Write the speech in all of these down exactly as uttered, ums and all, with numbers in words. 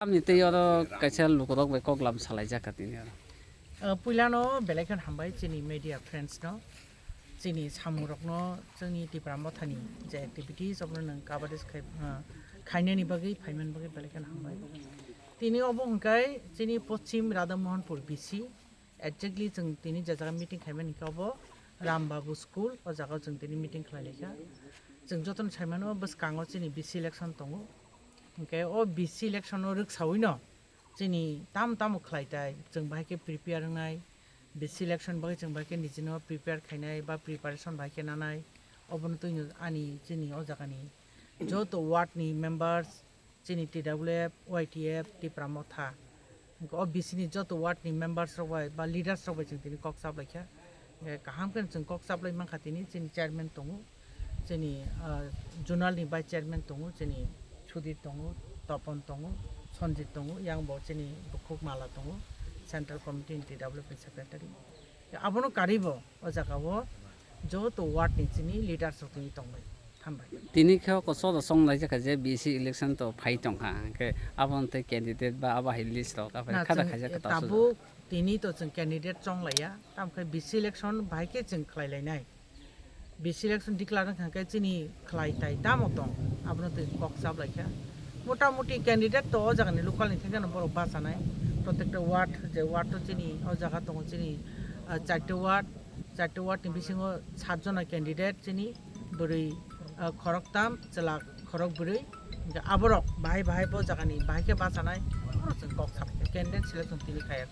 Tamni tei oro kaisa lukurok bai koklam salaijak kha tini oro. Ah, puilano belai kheno hambai chini media friends no, chini samungrokno, chini Tipra Mothani je activities obono nwng coverage khai, ah, khainani bagwi, phaimani bagwi belai kheno hambai. Tini obo hwnkhe chini Poschim Radha Mohanpur B C, exactly chwng tini je jaga meeting khaimani hwnkhe obo Ram Babu School, o jaga o chwng tini meeting khlailaikha. Chwng jotono saimano bwskango chini B C election tongo. Hwnkhe o B C election o rwksawino chini tamo tamo khlai tai, chwng bahai khe prepare wngnai, B C election bagwi chwng bahai khe nijino prepare khainai ba preparation bahai khe nanai, obono twino ani chini o jagani joto ward ni members, chini T W F, Y T F, Tipra Motha, hwnkhe o B C ni joto ward ni members rok bai ba leaders rok bai chwng tini kok chaplaikha. Hwnkhe kaham khe chwng kok chaplai mankha tini, chini chairman tongo, chini, ah, zonal ni vice chairman tongo, chini Sudhir tongo, Topon tongo, Sanjit tongo, yang bo chini bukhuk Mala tongo, central committee ni T W F ni secretary. Abono karwi bo o jaga o joto ward ni chini leaders rok tini tongbai. Hambai. Tini khe o koso da song lai jakha je B C election to phai tongkha, hwnkhe abo tei candidate ba abo hai list rok abo Na, khada chwng khaijak ta tabuk tini to chwng candidate chong laiya, tamo khe B C election bahai khe chwng khlai lainai. B C election declare wngkha khe chini khlai tai tamo tong, abono twi kok chap lai kha. Mota moti candidate to o jaga ni local ni thangkheno borok bachanai. Protekta ward, je ward to chini o jaga tongo chini, ah, charta ward, charta ward ni bisingo sat jona candidate chini, bwrwi, ah, khoroktam, chwla khorok bwrwi. Hwnkhe aborok bahai bahai bo jaga ni bahai khe bachanai, borok chwng kok chap lai kha. Candidate selection tini khaiya.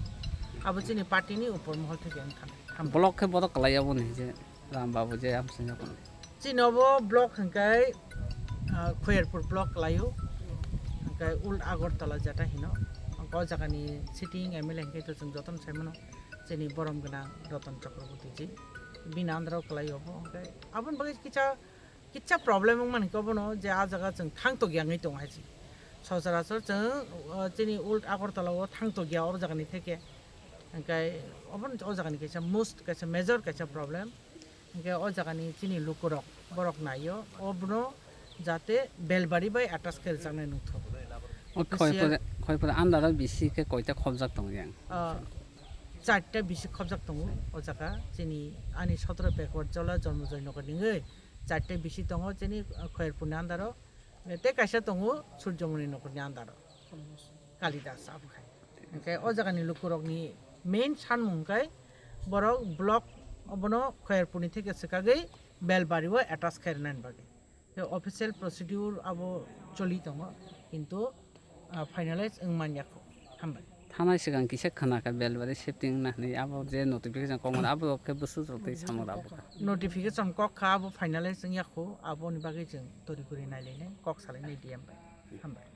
Abo chini party ni upor mohol theke wngkha. Block khe bodo kwlai aboni je. Ram Babu je amsini yakung. Chini obo block hwnkhe, ah, Khoyerpur block kwlaio. Hwnkhe Old Agartala jata hino. Hwnkhe o jagani sitting M L A hwnkhe to chwng jotono saimano. Chini borom gwnang Ratan Chakraborty ji. Bini under o kwlaio obo. Hwnkhe aboni bagwi kisa, kisa problem wngmani hwnkhe obono je a jaga chwng thang tokya wngwi tongo hai se. Sochorachor chwng, ah, chini Old Agartala o thang tokya o jagani theke. Hwnkhe obono o jagani kaisa most, kaisa major kaisa problem. Hwnkhe o jagani chini lukurok, borok naio, obono jate Belbari bai attach khe rwjaknai nukthok. O Official Khoypura, Khoypura under o B C khe koita khobjak tongo yang? Ah, charta B C khobjak tongo o jaga. Chini ani sotoro backward jola Jonmojoy Nagar ni wngwi charta B C tongo chini, ah, Khoyerpur ni under o. Tei kaisa tongo Surjomoni Nagar ni under o. Kalidas abo khai. Hwnkhe o jagani lukurokni main sanmung hwnkhe borok block obono Khoyerpurni theke swkagwi Belbari o attach khairwnani bagwi. Tei official procedure abo choli tongo, kintu, ah, finalize wng man yakho. Hambai. Thanai swkang kisa khna kha Belbari shifting wngna hwnwi, abo je notification kok mano abo khe bwswk rok tei samung rok abo kha. Notification kok kha abo finalize wng yakho, aboni bagwi chwng tori guri nai lainai, kok salainai D M bai. Hambai.